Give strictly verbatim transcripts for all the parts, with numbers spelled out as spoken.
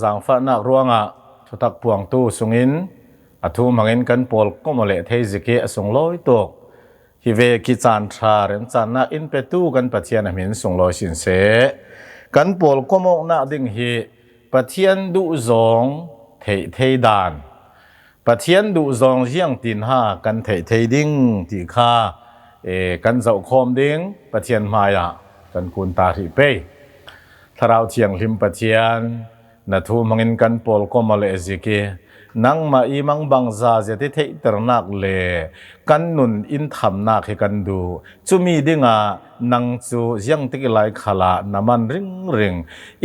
Zangfahnak ruangah thutak puangtu sungin a thu hmangin kan pawl kom aw leh thei zik i a sunglawi tuk hi ve kicaan ṭha remcannak in petu kan Pathian a hmin sunglawi sin seh. Kan pawl kom awknak ding hi Pathian duhzawng theih thei dan, Pathian duhzawng ziangtin ha kan theih thei ding ti kha, e, kan zohkhawm ding Pathian hmaiah kan kun ta hrih pei. Thlarau Thianghlim Pathian, na thu hmangin kan pawl kom aw leh zik i, nangmah i mangbangza zet i theihternak le kan nun in thamnak hi kan duh. Cumi dingah nang cu ziangtik i lai khalah na man ringring.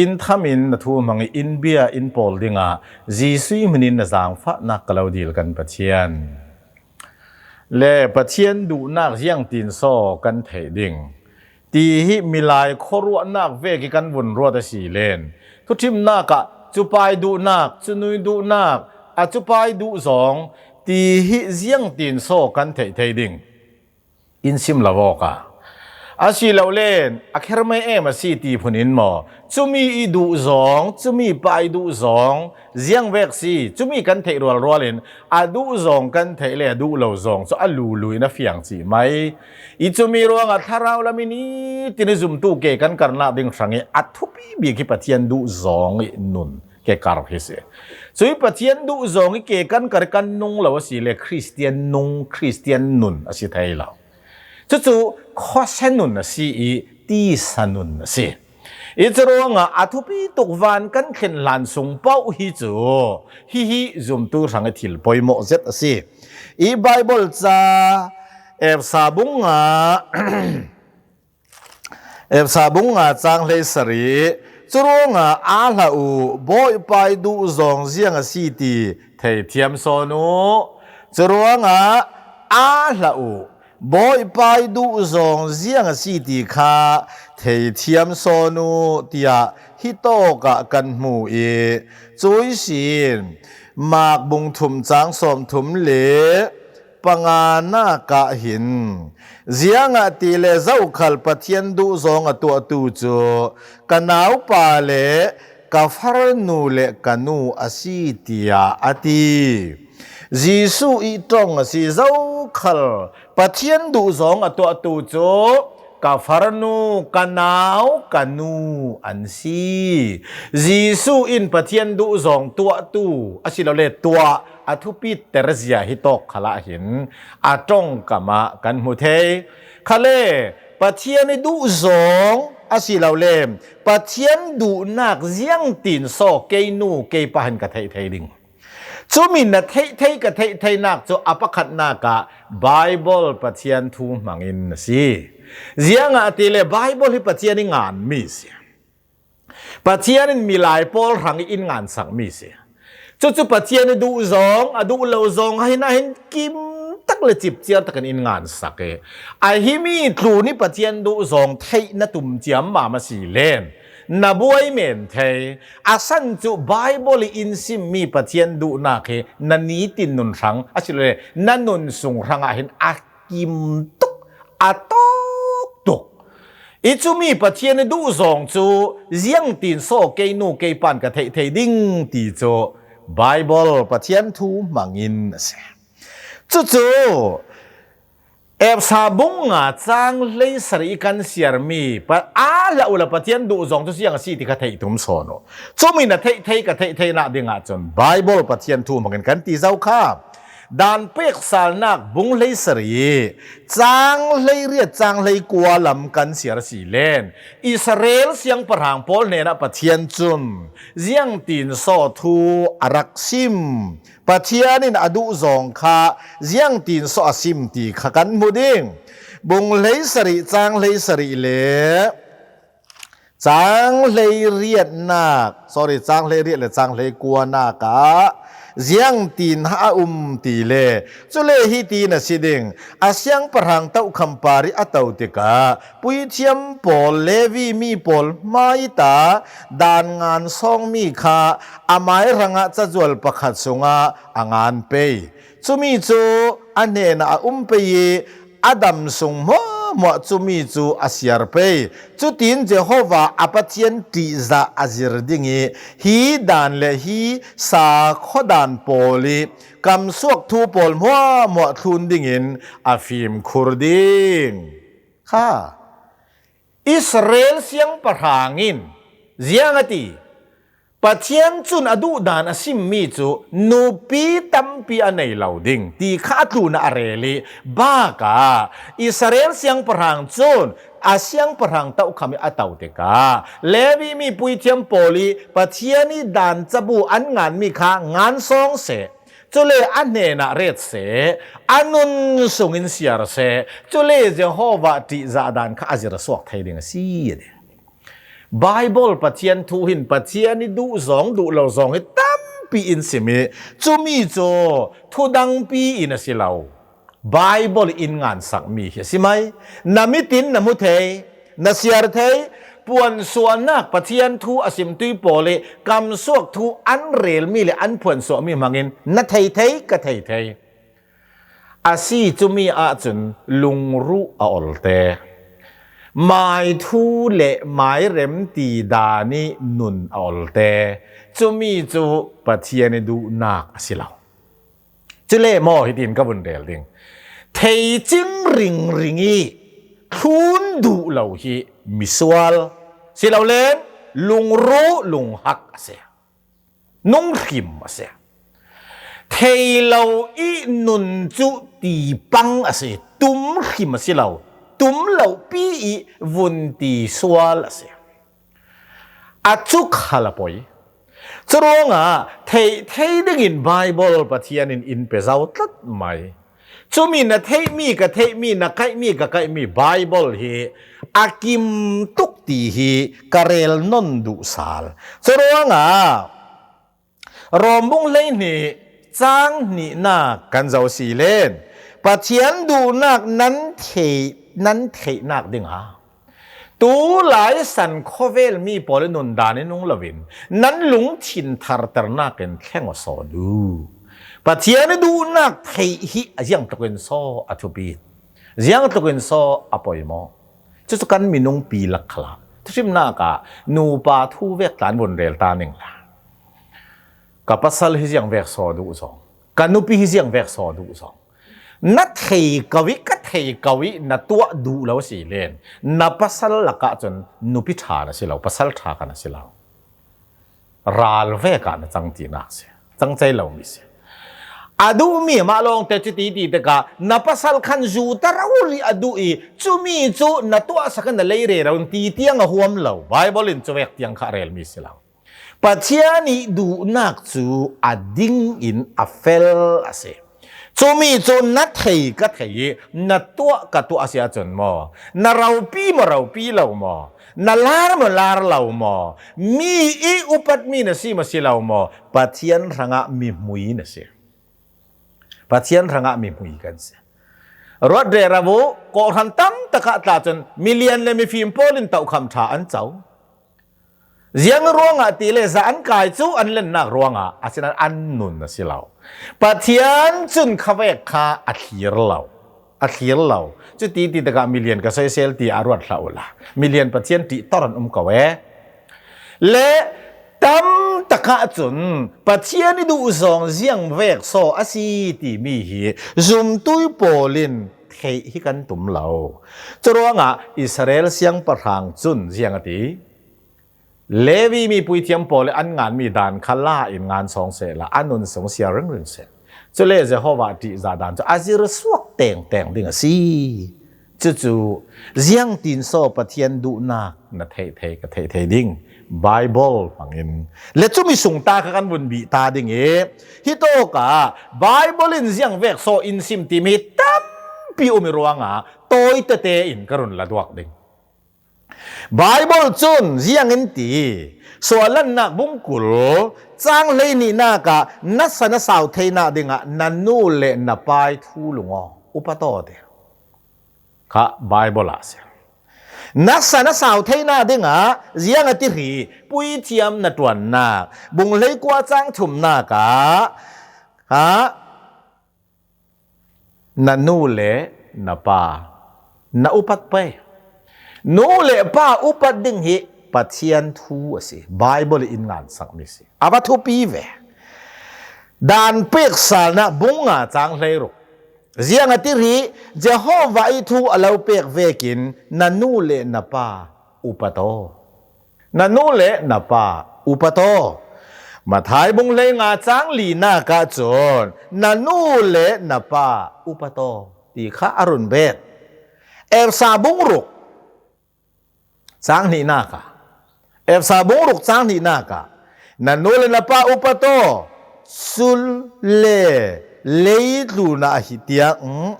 In thamin na thu hmang i in bia in pawl dingah Jesuh hminin na zangfahnak ka lo dil kan Pathian. Le Pathian duhnak ziangtin saw kan theih ding ti hi milai khuaruahnak vek i kan vun ruat a si len, thuṭhimnak ah cupai duhnak, cunui duhnak, a cupai duhzawng ti hi ziangtin saw kan theih thei ding in sim lo awk a. A si lo len a kher mai em a si ti phun in maw, cumi i duhzawng, cumi pai duhzawng ziang vek si, cumi kan theih rualrual in a duhzawng kan theih le a duh lo zawng cu a lulu in a fiang cih mai. I cumi ruangah thlarau lam i nitin i zumtu ke kan karnak ding hrang i a thupi bik hi Pathian duhzawng i nun ke kar hi si. Cui Pathian duhzawng i ke kan kar i kan nung lo a si le Khristian nung, Khristian nun a si thei lo. Cucu khuasia nun a si i tisa nun a si. I curuangah a thupi tuk van kan thlen hlan sung paoh hi cu hihi zumtu hrang i thil poimawh zet a si. I Baibal ca Efesa bungah Efesa bungah cang hleisarih, curuangah aa hlah uh, Bawipai duhzawng ziang a si ti theithiam sawn uh. Curuangah aa hlah uh, Bawipai duhzawng ziang a si ti kha theithiam sawn uh, tiah hitawkah kan hmu i, cui sin Mak bung thum cang sawmthum le panganak ah hin, ziangahtile zokhal Pathian duhzawng a tuahtu cu ka naupa le ka farnu le ka nu a si, tiah a ti. Jesuh i ṭong a si. Zokhal Pathian duhzawng a tuahtu cu ka farnu, ka nau, ka nu an si. Jesuh in Pathian duhzawng tuahtu a si lo le tuah a thupiter zia hitawk khalah hin a ṭongkam ah kan hmu thei. Khale Pathian i duhzawng a si lo le Pathian duhnak ziangtin saw kei nu kei pa hin ka theih thei ding. Cumi na theih thei ka theih theinak cu a pakhatnak ah Baibal Pathian thu hmangin a si. Ziangahtile Baibal hi Pathian i nganmi a si. Pathian in milai pawl hrang i in ngansakmi a si. Cucu Pathian i duh zong, a duh lo zong, ahin, ahin kim tak le cipciar takin in ngansak i, a himi tlun i Pathian duh zong theih na tum ciammam a si len na buai men thei. A san cu Baibal i in simmi Pathian duhnak hi na nitin nun hrang a si le na nun sung hrangah hin a kim tuk, a tawk tuk. I cumi Pathian i duh zong cu ziangtin saw kei nu kei pan ka theih thei ding ti cu Baibal Pathian thu hmangin a si. Cucu Efesa bung nga cang hleisarih i kan siarmi pa-, aa hlah uhla Pathian duh zong cu ziang a si ti kha theih tum sawn uh. Cumi na theih thei ka theih theinak dingah cun Baibal Pathian thu hmangin kan ti zo kha. Dan peksalnak bung hleisarih cang hleiriat cang hleikua lam kan siar a si len Israel siangpahrang pawl hnenah Pathian cun ziangtin saw thu a rak sim. Pathian in a duh zong kha ziangtin saw a sim ti kha kan hmu ding. Bung hleisarih cang hleisarih le cang hleiriatnak, sorry, cang hleiriat le cang hleikuanak ah ziangtin a um ti le, cule hiti na si ding, a siangpahrang tokham par i a to tikah puithiam pawl, Levi mi pawl hmaita dan ngan sawngmi kha a mai hrangah cazual pakhat sungah a ngan pei. Cumi cu a hnenah a um pei i a dam sung hmuahhmuah hmuahhmuah cumi cu a siar pei. Cutin Jehovah a Pathian ṭihzah a zir ding ih hi dan le hi sakhaw dan pawl ih kamsuak thu pawl hmuahhmuah thlun dingin a fimkhur ding. Kha Israel siangpahrang in ziang a ti? Pathian cun a duhdan a simmi cu nupi tampi a nei lo ding ti kha a tlunah a rel ih, bakah Israel siangpahrang cun a siangpahrang tokham ih a to tikah Levi mi puithiam pawl ih Pathian ih dan cabu an nganmi kha ngan sawng seh. Cule a hnenah ret seh, a nun sungin siar seh, cule Jehovah ṭihzah dan kha a zir suak thei ding a si, a ti. Baibal Pathian thu hin Pathian ih duh zawng duh lo zawng hi tampi in sim ih, cumi cu thudangpi in a si lo. Baibal in ngansakmi hi a si mai. Na mit in na hmu thei, na siar thei, puansuahnak Pathian thu a simtui pawl ih kamsuak thu an relmi le an phuansuahmi hmangin na thei thei, ka thei thei. A si, cumi ahcun lungruh a olte, mai thu le mai rem ti dan ih nun a olte, cumi cu Pathian ih duhnak a si lo. Cule maw hitin ka vun rel ding. Theicing ringring ih thlun duh lo hi misual si lo len lungruh lunghak a si. Nunghrim a si. Thei lo ih nun cu tipang a si. Tum hrim a si lo. Tum lo pi ih vun ti sual a si. A cu khal a poi. Curuangah theih thei dingin Baibal Pathian in in pe zo tlat mai. Cumi na theihmi, ka theihmi, na kaihmi, ka kaihmi Baibal hi a kim tuk ti hi ka rel non duh sal. Curuangah Rom bung hleihnih cang hnihnak kan zoh si len Pathian duhnak nan theih, nan theihnak dingah tu lai san khawvel mi pawl ih nundan ih nung loin nan lungthin tharternak in thleng aw sawn uh. Pathian ih duhnak theih hi a ziangtlukin saw a thupi, ziangtlukin saw a poimaw. Cucu kan minungpi lak khalah thuhrimnak ah nupa thu vek tla in vun rel ta ningla, ka pasal hi ziang vek saw duh zong, ka nupi hi ziang vek saw duh zong, na thei ko ih ka thei ko ih na tuah duh lo si len na pasal lakah cun nupi ṭha na si lo, pasal ṭha kha na si lo. Ral vekah na cang tinak si, cang cei lomi si. A duhmi amah lawngte cuti ti tikah na pasal khan zu ta rori a duh ih cumi cu na tuahsak in na lei rero in ti tiang a huam lo. Baibal in cuvek tiang kha a relmi si lo. Pathian ih duhnak cu a ding in a fel a si. Cumi cu na thei ka thei ih na tuah ka tuah a si ahcun maw, na ropi maw ropi lo maw, na lar maw lar lo maw, mi ih upatmi na si maw si lo maw, Pathian hrangah mihmui na si. Pathian hrangah mihmui kan si. Ruat rero uh, kawhhran tam takah tla cun milian le mifim pawl in tokham ṭha an co. Ziang ruangah ti le za an kai cu an lennak ruangah, asinan an nun a si lo. Pathian cun khavek kha a thlir lo, a thlir lo. Cuti ti tikah milian ka soisel ti a ruat hlah uhla, milian Pathian ṭih tor an um ko e. Le tam takah cun Pathian ih duh zawng ziang vek saw a si timi hi zumtui pawl in theih hi kan tum lo. Curuangah Israel siangpahrang cun ziang a ti? Levi mi puithiam pawl ih an nganmi dan kha la in ngan sawng sehla, a nun sung siar ringring seh. Cule Jehovah ṭihzah dan cu a zir suak tengteng ding a si. Cucu ziangtin saw Pathian duhnak na theih thei, ka theih thei ding? Baibal hmangin. Le cumi sung ta kha kan vun bih ta ding ih, hitawkah Baibal in ziang vek saw in sim timi tampi um ih ruangah tawi tete in ka run la duak ding. Baibal cun ziang in ti? Suahlannak bungkul cang hleihnihnak ah nasa na sau theinak dingah na nu le na pai thu lung aw, upat aw ti. Kha Baibal ah a si. Nasa na sau theinak dingah ziang a ti hri? Puithiam na ṭuannak bung hleikua cang thumnak ah, ah, na nu le na pa, Na upat pei. Nu le pa upat ding hi Pathian thu a si. Bible in ngansakmi si. A va thupi ve. Dan peksalna bung nga chang hleiruk. Ziang a ti rih, Jehovah i thu a lo pek vekin na nu le na pa upat aw. Na nu le na pa upat aw. Mathai bung hleinga chang lina kah cun na nu le na pa upat aw ti kha a run bet. Efesa bung ruk chang hnihna kah. Efesa bung ruk chang hnihna kah. Na nu le na pa upat aw. Sul le leitlun ah hi tiang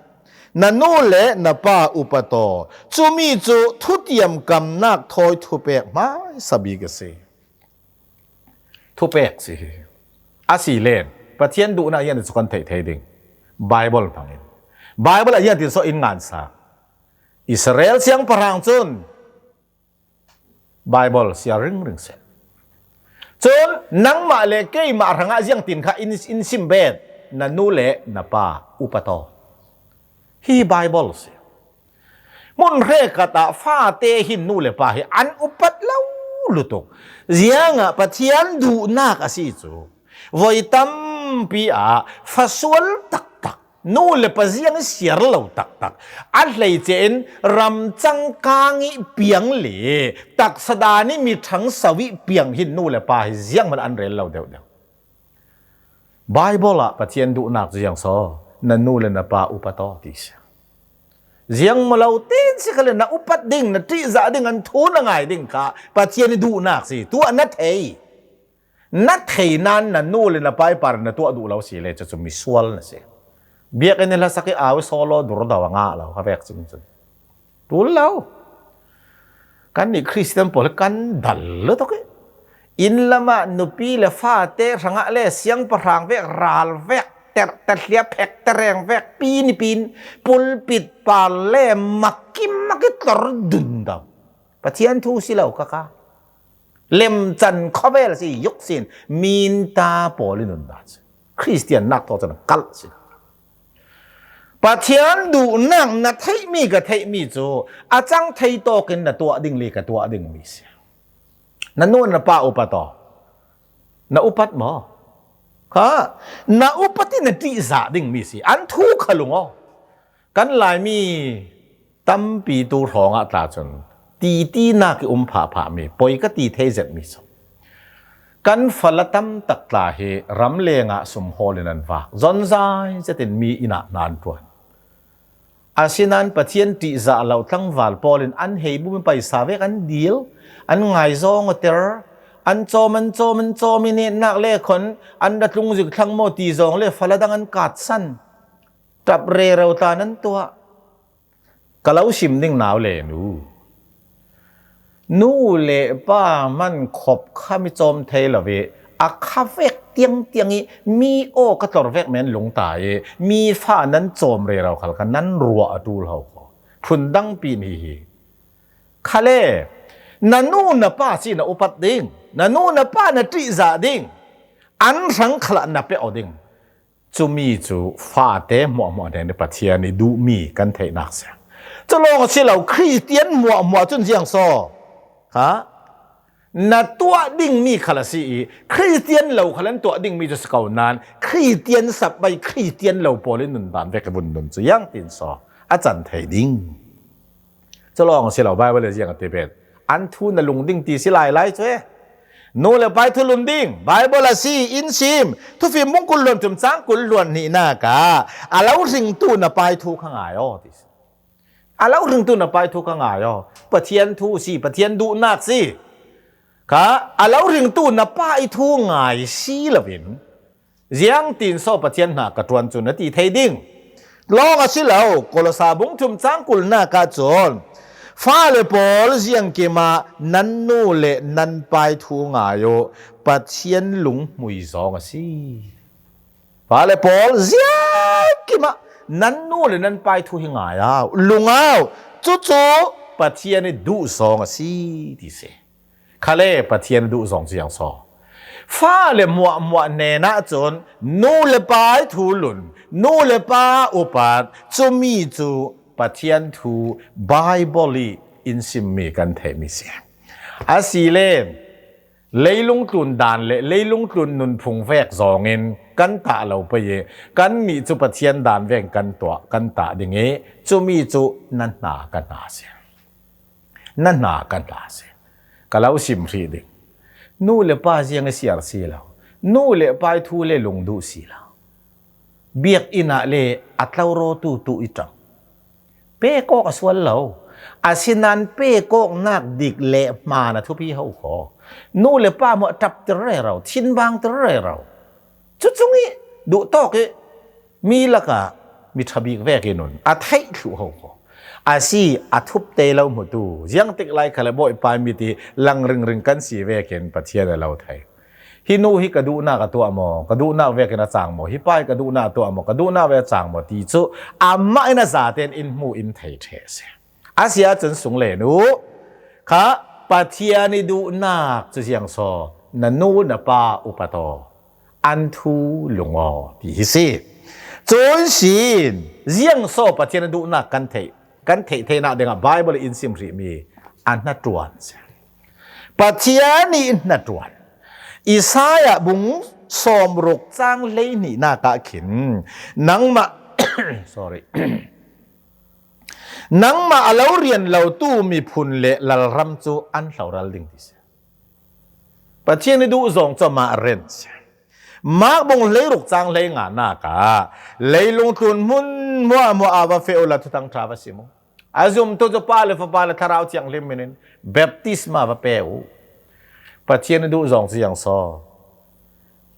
na nu le na pa upat aw. Cumi cu thutiam kamnak thawi thupek hmaisa bik a si. Thupek si hi. A si len Pathian duhnak ziang ti cu kan theih thei ding. Bible hmangin. Bible ah ziang ti so in ngansa. Israel siangpahrang cun Bible siar ringring seh. Cun nangmah le keimah hrangah ziangtin kha in, in sim bet, na nu le na pa upat aw. Hi Bible si. Hmun hrekkhat ah fate hin nu le pa hi an upat lo lutuk. Ziangah Pathian duhnak a si cu. Voi tampi ah fasual taktak, nu le pa ziang i siar lo taktak, a hleice in ramcang kang i piang le taksa dan i mi ṭhangso i piang hin nu le pa hi zianghman an rel lo deuhdeuh. Bible ah Pathian duhnak cu ziang so, na nu le na pa upat aw ti si. Ziang maw lo tein si kha le na upat ding, na ṭihzah ding, an thu na ngai ding kha Pathian i duhnak si. Tu ah na thei. Na thei nain na nu le na pa i par na tuah duh lo si le cucu misual na si. Biakinn i hlasak i au i solo durdo a ngah lo kha vek cing cun. Tul lo. Kannih Khristian pawl hi kan dal lutuk i. Inn lamah nupi le fate hrangah le siangpahrang vek, ral vek, terh, terhliap phek, tereng vek, pin i pin, pulpit pal le makim mak i tlor dun do. Pathian thu si lo kha kha. Lemcan khawvel si yuk sin minta pawl i nundan si. Khristian nak tawh cun a kalh si. Pathian duhnak na theihmi ka theihmi cu a cang thei tawkin na tuah ding le ka tuah dingmi si. Na nu na pa upat aw. Na upat maw? Kha, na upat i na ṭihzah dingmi si. An thu kha lung aw. Kan Laimi tampi tu hrawngah tla cun titinak i um phahphahmi, poi ka ti thei zetmi cu kan fala tam tak tla hi ramleng ah sum hawl in an vak. Zonzai zetin mi inn ah hna an ṭuan. Asinain Pathian ṭihzah lo tlangval pawl in an hei bum i paisa vek an dil, an ngaizawng a ter, an cawm, an cawm, an cawm i netnak le khon an ra tlung zik thlang maw ti zawng le fala dang an katsan. Ṭap rero tla nan tuah. Ka lo sim ding nau le nu. Nu le pa man khop kha mi cawm thei lo i a kha vek tiangtiang i mi aw ka tlor vek men lungta i mi fa nan cawm rero khal kha nan ruah a ṭul ho kho. Phun dang pin hi hi. Khale na nu na pa si na upat ding, na nu na pa na ṭihzah ding, an hrang khalah na pe aw ding. Cumi cu fate hmuahhmuah hnen i Pathian i duhmi kan theihnak si. Cu lawng a si lo, Khristian hmuahhmuah cun ziang so? Ha? Na tuah dingmi khal a si i, Khristian lo khal an tuah dingmi cu si ko nain, Khristian sapai, Khristian lo pawl i nundan vek i vun nun cu ziang tin so a can thei ding. Cu lawng a si lo, Bible ziang a ti bet. An thu na lung ding ti si lai lai cu e. Nu le pa i thu lun ding, Bible a si, in sim, Thufim bung kul hluan thum cang kul hluan hnihnak ah a lo hringtu na pa i thu kha ngai aw ti si. A lo hringtu na pa i thu kha ngai aw. Pathian thu si, Pathian duhnak si. Kha a lo hringtu na pa i thu ngai si loin, ziangtin so Pathian hna ka ṭuan cu na ti thei ding? Lawng a si lo, Kolosa bung thum cang kulnak ah cun, fale pawl ziangkim ah nan nu le nan pa i thu ngai uh, Pathian lunghmui zong a si. Fale pawl ziangkim ah nan nu le nan pa i thu hi ngai au, lung au, cucu Pathian i duh zong a si ti si. Khale Pathian duh zong ziang so? Fale hmuahhmuah hnenah cun nu le pa i thu lun, nu le pa upat, cumi cu Pathian thu Bible i in simmi kan theihmi si. A si le leilung tlun dan le leilung tlun nunphung vek zawngin kan tah lo pei i, kannih cu Pathian dan vek kan tuah, kan tah ding i, cumi cu na hna ka hna si. Na hna ka hna si. Ka lo sim hrih ding. Nu le pa ziang i siar si lo. Nu le pa i thu le lungduh si lo. Biakinn ah le a tlorawtu tu i ṭang. Pek awk a sual lo. Asinain pek awknak dik le hmaan a thupi ho kho. Nu le pa maw ṭapter rero, thinbangter rero. Cucung i duhtawk i mi lakah mi ṭha bik vekin un a theih thluh ho kho. A si, a thup te lo hmutu, ziangtik lai khal le Bawipa mit i lang ringring kan si vekin Pathian a lo thei. Hi nu hi ka duhnak a tuah maw, ka duhnak vekin a cang maw, hi pa hi ka duhnak a tuah maw, ka duhnak ve a cang maw ti cu amah in a zaten in hmu in thei ṭheh a si. A si ahcun sung le nu kha Pathian i duhnak cu ziang saw na nu na pa upat aw, an thu lung aw ti hi si. Cun sin ziang saw Pathian i duhnak kan theih, kan theih theinak dingah Bible in sim hrihmi a hnaṭuan si. Pathian i hnaṭuan. Isaiah bung sawmruk cang hleihnihnak ah khin nangmah sorry, nangmah a lo rian lotu miphun le lalram cu an hloral ding ti si. Pathian i duh zawng cu amah a ren si. Mark bung hleiruk cang hleinganak ah leilung tlun hmun hmuahhmuah ah va feh uhla thuthang ṭha va sim u. A zumtu cu Pa le Fapa le Thlarau Thianghlim min in baptisma va pe u. Pathian i duh zawng cu ziang saw.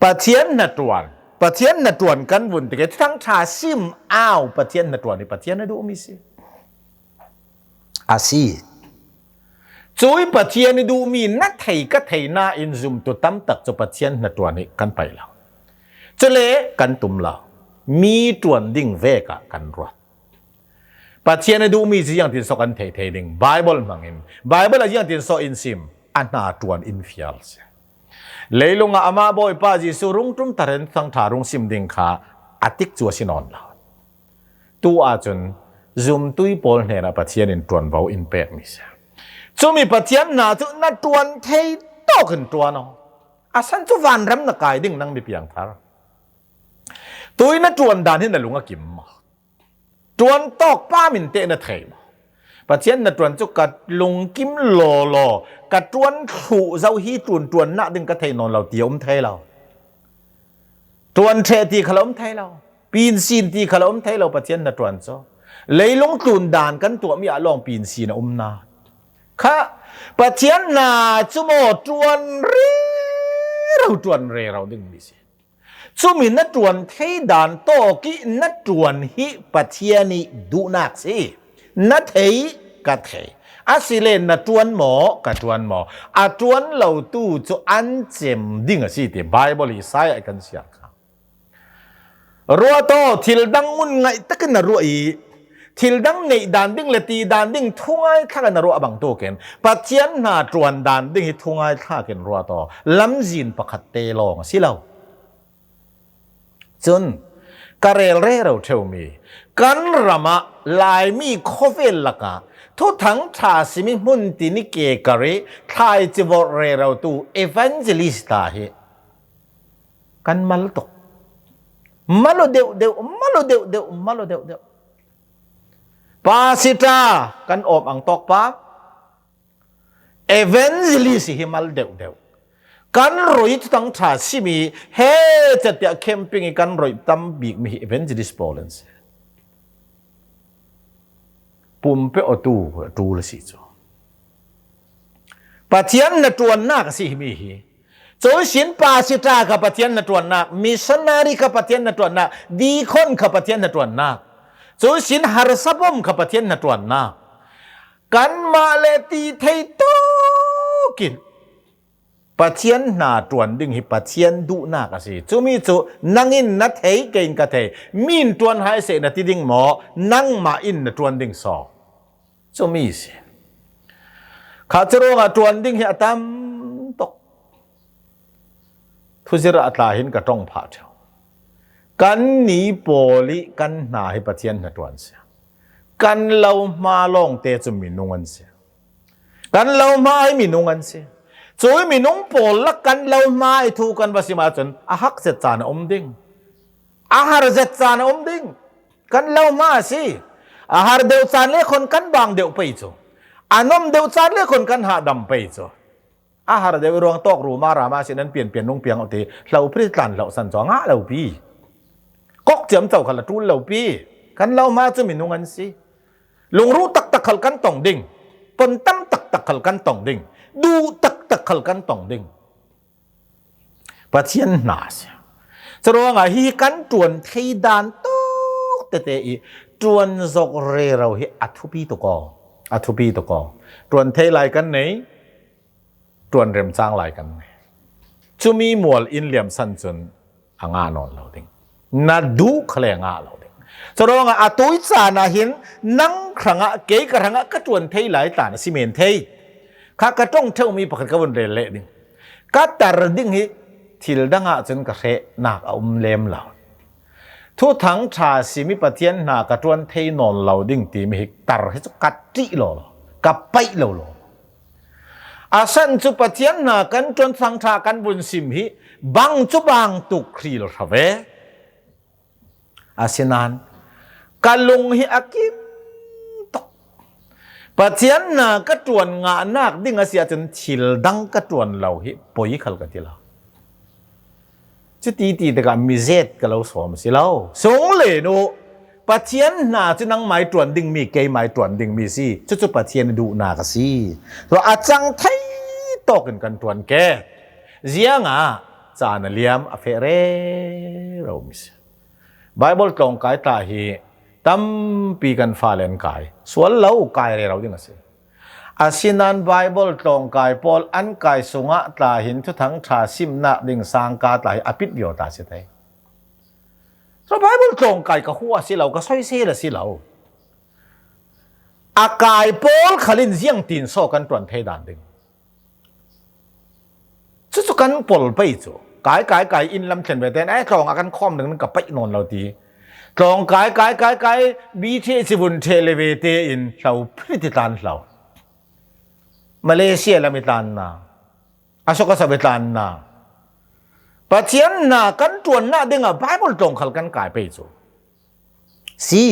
Pathian hnaṭuan, Pathian hnaṭuan kan vun tikah thuthang ṭha sim au, Pathian hnaṭuan hi Pathian a duhmi si. A si. Cui Pathian i duhmi na thei ka thei nain zumtu tamtak cu Pathian hnaṭuan hi kan paih lo. Cule kan tum lo. Mi ṭuan ding vekah kan ruat. Pathian a duhmi cu ziangtin saw kan theih thei ding? Bible hmangin, Bible ah ziangtin saw in sim, a hna ṭuan in fial si. Leilung ah amah Bawipa Jesuh rung ṭum tarin thangṭha rung sim ding kha a tik cu a si nawn lo. Tu ahcun zumtui pawl hnenah Pathian in ṭuanvo in pekmi si. Cumi Pathian hna cu na ṭuan thei tawk in ṭuan aw. A san cu vanram na kai ding nang mi piangthar. Tui na ṭuan dan hi na lung a kim maw? Ṭuan tawk pa min teh na thei maw? Pathian hnaṭuan cu ka lungkim lawlaw ka ṭuan thluh zo hi ṭunṭuannak ding ka thei nawn lo ti a um thei lo. Ṭuan ṭheh ti khal a um thei lo. Pinsin ti khal a um thei lo Pathian hnaṭuan cu. Leilung tlun dan kan tuahmi ah lawng pinsin a um na. Kha Pathian hna cu maw ṭuan rero, ṭuan rero dingmi si. Cumi na ṭuan thei dan tawk i na ṭuan hi Pathian i duhnak si. Na thei, ka thei. Asile na ṭuan maw, ka ṭuan maw? A ṭuan lotu cu an cem ding a si ti Bible Isaiah i kan siar kha. Ruat aw, thil dang ngun ngaih takin na ruah i, thil dang neih dan ding le ti dan ding thungai thlak in na ruah bangtuk in Pathian hna ṭuan dan ding hi thungai thlak in ruat aw. Lamzin pakhat te lawng a si lo. Cun ka rel rero ṭheumi kan ram ah Laimi khawvel lakah Thuthang ṭha simi hmun tin i ke kar i thlaici vorh rerotu evangelist hna hi kan mal tuk. Mal aw deuh deuh, mal aw deuh deuh, mal aw deuh deuh. Pasita kan awm ang tawk pa, evangelist hi mal deuh deuh. Kan roi Thuthang ṭha simi he catiah camping i kan roi tam bikmi hi evangelist pawl an si. Pumpe awtu a ṭul a si cu. Pathian hnaṭuannak a si himi hi. Cuisin pasita kha Pathian hnaṭuannak, missionary kha Pathian hnaṭuannak, deacon kha Pathian hnaṭuannak, cuisin harsabawm kha Pathian hnaṭuannak. Kanmah le ti thei tawkin Pathian hna ṭuan ding hi Pathian duhnak a si. Cumi cu nang in na thei, kei in ka thei, mi in ṭuan hai seh na ti ding maw? Nangmah in na ṭuan ding saw. Cumi si. Kha curuangah ṭuan ding hi a tam tuk. Thuzirh ah tla hin ka ṭong phah ṭheu. Kan ni pawl i kan hna hi Pathian hnaṭuan si. Kan lo hma lawngte cu minung an si. Kan lo hma hi minung an si. Cui minung pawl lak kan lo hma hi thu kan va sim ahcun a hak zet caan a um ding. A har zet caan a um ding. Kan lo hma a si. A har deuh caan le khon kan bang deuh pei cu. A nuam deuh caan le khon kan hahdam pei cu. A har deuh i ruang tawk ruma rama si nan pianpian nung piang awte hlo phri tlan hloh san cu a ngah lo pi. Kok ciamco khal a ṭul lo pi. Kan lo hma cu minung an si. Lungruh taktak khal kan tong ding. Pon tam taktak khal kan tong ding. Duh taktak khal kan tong ding. Pathian hna a si. Curuangah hi kan ṭuan thei dan tawk tete i ṭuan zok rero hi a thupi tuk aw. A thupi tuk aw. Ṭuan thei lai kan nei. Ṭuan remcang lai kan nei. Cumi mual in liamsan cun a ngah nawn lo ding. Na duh khal le a ngah lo ding. Curuangah a tui caan ah hin nang hrangah, kei ka hrangah ka ṭuan thei lai tlan a si men thei. Kha ka ṭong ṭheumi pakhat ka vun rel leh ding. Ka tar ding hi thil dang ah cun ka hrehnak a um lem lo. Thuthang ṭha simi Pathian hna ka ṭuan thei nawn lo ding timi hi tar hi cu ka ṭih lo lo, ka paih lo lo. A san cu Pathian hna kan ṭuan Thuthang ṭha kan vun sim hi bang cu bang tuk hril hra ve. Asinain ka lung hi a kim tuk. Pathian hna ka ṭuan ngahnak ding a si ahcun thil dang ka ṭuan lo hi poi khal ka ti lo. Cuti ti tikah mizet ka lo sawm a si lo. Sung le nu, Pathian hna cu nangmai ṭuan dingmi, keimai ṭuan dingmi si. Cucu Pathian i duhnak a si. Tua a cang thei tawk in kan ṭuan ke. Ziangah caan a liam a feh rero mi si. Baibal tlawngkai tla hi tampi kan fale an kai. Sual lo kai rero ding a si. Asinain Baibal tlawngkai pawl an kai sungah tla hin Thuthang ṭha simnak ding sangka tla hi a pit viau ta si thei. So Baibal tlawngkai ka hua a si lo, ka soisel a si lo. A kai pawl khal in ziangtin so kan ṭuan thei dan ding. Cucu kan pol pei cu. Kai, kai, kai, inn lam thlen ve tein, ai, tlawng a kan khawm ding ka paih nawn lo ti. Tlawng kai, kai, kai, kai, bi ṭheh, civun ṭheh le ve tein hlo phrit i tlan hlo. Malaysia lam i tlanna. A sok a sap i tlanna. Pathian hna kan ṭuannak dingah Baibal tlawng khal kan kai pei cu. Si,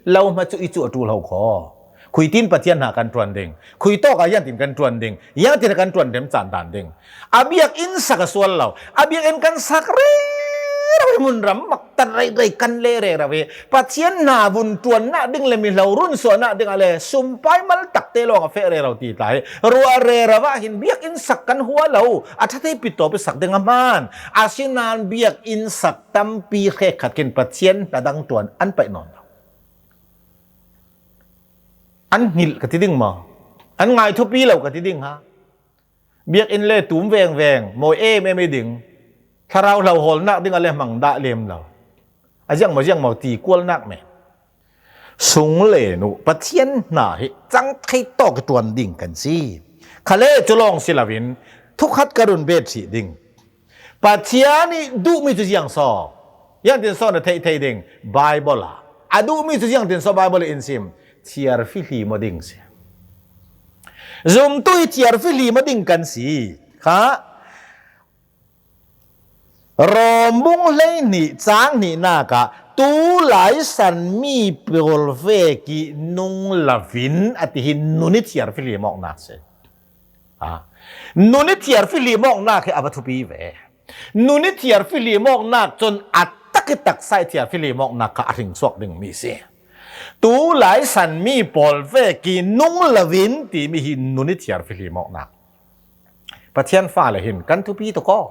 lo hma cu i cu a ṭul ho kho. Khuitin Pathian hna kan ṭuan ding. Khui tawk ah ziangtin kan ṭuan ding. Ziangtin kan ṭuan remcan dan ding. A biakinn sak a sual lo. A biakinn kan sak rero i hmunram maktat rei rei kan le rero i Pathian hna vun ṭuannak ding le mihlo runsuahnak ding ah le sumpai mal takte lawng a feh rero ti tla hi ruah rero ah hin biakinn sak kan hua lo. A ṭha thei pit tawp i sak ding a hmaan. Asinain biakinn sak tampi hrekkhat khin Pathian hna dang ṭuan an paih nawn lo. An hngilh ka ti ding maw? An ngai thupi lo ka ti ding ha? Biakinn le tum vengveng, mawi em em i ding, thlarau hlohawlnak ding a le hmang dah lem lo. A ziangmaw ziangmaw ti kualnak men. Sung le nu, Pathian hna hi cang thei tawk i ṭuan ding kan si. Khale cu lawng si loin, thukhat ka run bet hrih ding. Pathian i duhmi cu ziang so? Ziangtin so na theih thei ding? Baibal ah. A duhmi cu ziangtin so Baibal in sim? Thiarfihlim aw ding si. Zumtu hi thiarfihlim aw ding kan si. Kha Rom bung hleihnih cang hnihnak ah tu lai san mi pawl vek i nung lovin a ti hi nun i thiarfihlim awknak si. Ha? Nun i thiarfihlim awknak hi a va thupi ve. Nun i thiarfihlim awknak cun a tak i taksa i thiarfihlim awknak kha a hringsuak dingmi si. Tu lai san mi pawl vek i nung lovin timi hi nun i thiarfihlim awknak. Pathian fale hin kan thupi tuk aw.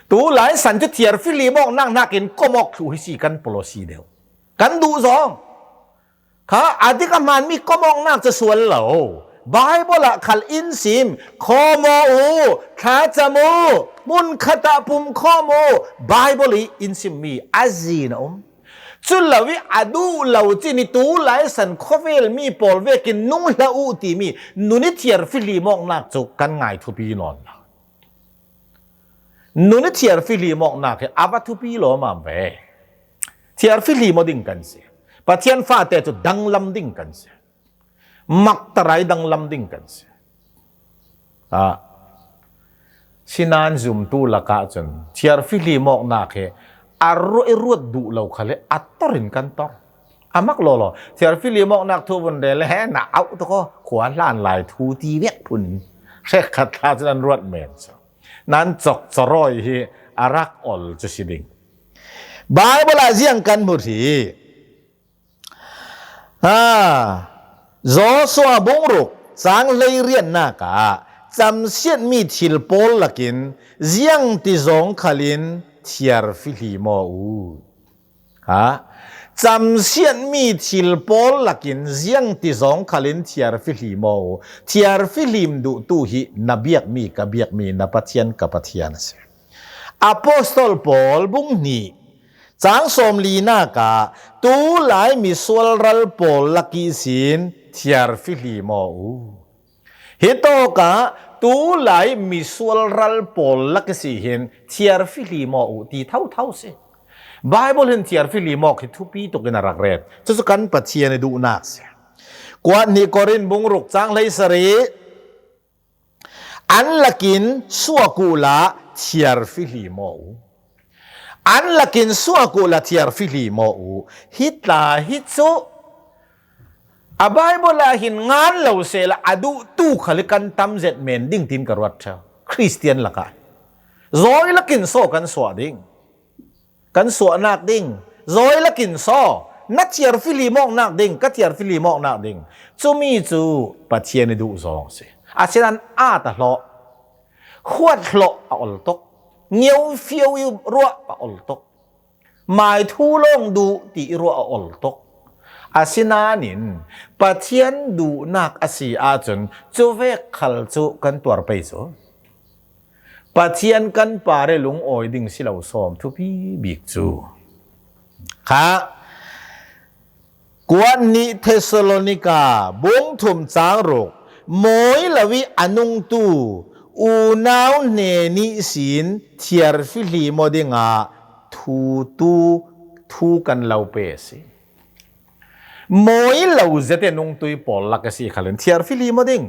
Tu lai san cu thiarfihlim awknak hnakin komawk thluh hi si kan policy deuh. Kan duh zong. Kha a dik a hmaanmi komawknak cu sual lo. Baibal ah khal in sim, khawm aw u, thlacam u, hmunkhat ah pumkhawm u, Baibal i in simmi a zin a um. Cu lo i a duh lo cin i tu lai san khawvel mi pawl vekin nung hlah u timi nun i thiarfihlim awknak cu kan ngai thupi nawn lo. Nun i thiarfihlim awknak hi a va thupi lawmam ve. Thiarfihlim aw ding kan si. Pathian fate cu danglam ding kan si. Maktarai danglam ding kan si. Ah, sinan zumtu lakah cun thiarfihlim awknak hi a ru-, i ruat duh lo khal hi a tor in kan tor. A mak lawlaw. Thiarfihlim awknak thu vun rel le he na auh tuk aw, khua hlan lai thu ti vek phun in hrekkhat hla cun an ruat men cu. Nan cokcarawi hi a rak ol cu si ding. Baibal ah ziang kan hmu hi. Ha, Joshua bungruk cang hleiriatnak ah camsiatmi thil pawl lakin ziangti zawng khalin thiarfihlim aw u. Ha, camsiatmi thil pawl lakin ziangti zawng khalin thiarfihlim aw u. Thiarfihlim duhtu hi na biakmi, ka biakmi, na Pathian, ka Pathian a si. Apostol Paul bung hnih cang sawmlinak ah tulai misual ral pawl lak ihsin thiarfihlim aw u. Hitawkah tulai misual ral pawl lak ihsi hin thiarfihlim aw u ti thotho si. Baibal hin thiarfihlim awk hi thupi tukin a rak ret. Cucu kan Pathian i duhnak si. Kuat hnih Korin bungruk cang hleisarih, an lakin suak uhla thiarfihlim aw u. An lakin suak uhla thiarfihlim aw u. Hi tla hi cu a Baibal ah hin ngan lo sehla a duhtu khal hi kan tam zet men ding tin ka ruat ṭheu. Khristian lakah zawi lakin saw kan suah ding. Kan suahnak ding, zawi lakin saw, na thiarfihlim awknak ding, ka thiarfihlim awknak ding. Cumi cu Pathian i duh zawng si. Asinain at a hlawh, huat hlawh a ol tuk, ngeufio i ruah a ol tuk, mai thu lawng duh ti i ruah a ol tuk. Asinain Pathian duhnak a si ahcun cuvek khal cu kan tuar pei cu. Pathian kan par i lungawi ding si lo sawm thupi bik cu. Kha, kuat hnih Thesalonika bung thum cang ruk, mawi lo i a nungtu unau hnen ihsin thiarfihlim aw dingah thutu thu kan lo pe a si. Mawi lo zet i nungtui pawl lak a si khalin thiarfihlim aw ding.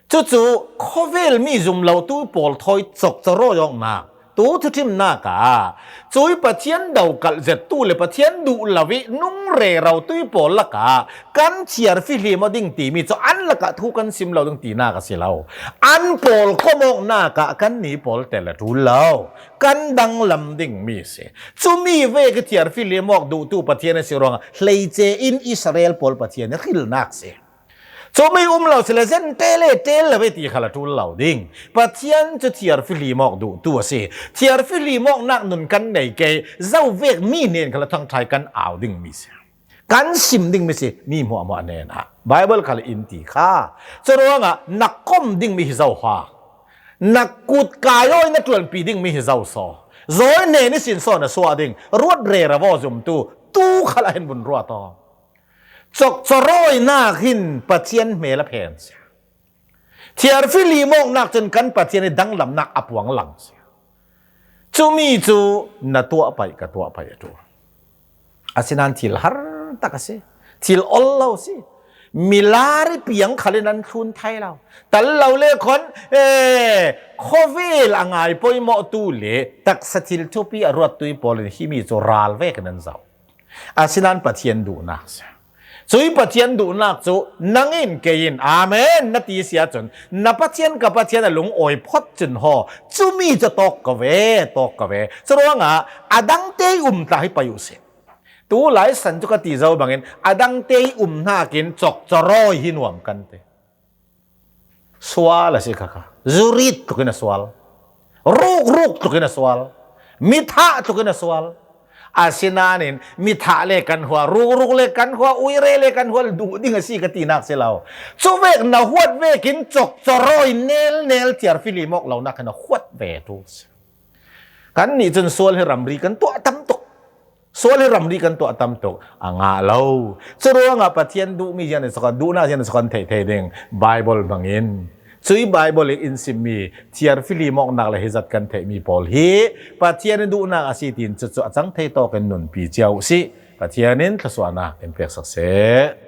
Cucu khawvel mi zum lo tu pawl thawi cokcarawi awknak, tu thuṭhimnak ah cui Pathian dokalh zettu le Pathian duh lo i nung rero tui pawl lakah kan thiarfihlim aw ding timi cu an lakah thu kan sim lo ding tinak a si lo. An pawl khawm awknak ah kan ni pawl tel a ṭul lo. Kan danglam dingmi a si. Cumi vek i thiarfihlim awk duhtu Pathian a si ruangah hleice in Israel pawl Pathian i hrilnak a si. Cumi um lo si le Jentail e tel lo e ti khal a ṭul lo ding. Pathian cu thiarfihlim awk duhtu a si. Thiarfihlim awknak nun kan nei ke, zo vek mi hnen khal a thangṭhai kan au dingmi a si. Kan sim dingmi a si, mi hmuahhmuah hnenah. Baibal khal in ti kha. Curuangah na kom dingmi hi zo hua. Na kut kai aw i na ṭuanpi dingmi hi zo saw. Zawi hnen ihsin saw na suah ding. Ruat rero aw zumtu. Tu khal ah hin vun ruat aw. Cokcarawinak hin Pathian hmel a phen si. Thiarfihlim awknak cun kan Pathian i danglamnak a puang lang si. Cumi cu na tuah paih, ka tuah paih a ṭul. Asinain thil har tak a si. Thil ol lo si. Milari piang khal in an thlun thai lo. Tal lo le khon, eh, khawvel a ngai poimawhtu le taksa thil thupi a ruattui pawl in himi cu ral vekin an zoh. Asinain Pathian duhnak si. Cui Pathian duhnak cu nang in kei in, "Amen," na ti si ahcun, na Pathian ka Pathian a lungawi phawt cun haw, cumi cu tawk ka ve, tawk ka ve. Curuangah a dangte i um tla hi pai uh sih. Tu lai san cu ka ti zo bangin a dangte i um hnakin cokcarawi hi nuam kan ti. Sual a si kha kha. Zurit tlukin a sual. Rukruk tlukin a sual. Mithah tlukin a sual. Asinain mithah le kan hua, rukruk le kan hua, uire le kan hua, duh ding a si ka tinak si lo. Cuvek na huat vekin cokcarawi nelnel thiarfihlim awk lonak hin a huat ve tu si. Kannih cun sual hi ramri kan tuah tam tuk. Sual hi ramri kan tuah tam tuk. A ngah lo. Curuangah Pathian duhmi zian in sakan, duhnak zian in sakan theih thei ding. Baibal bangin. Cui Baibal in in simmi thiarfihlim awknak le hi zat kan theihmi pawl hi Pathian i duhnak a si tiin cucu a cang thei tawkin nunpi cio uh sih. Pathian in thluasuahna kan pek sak seh.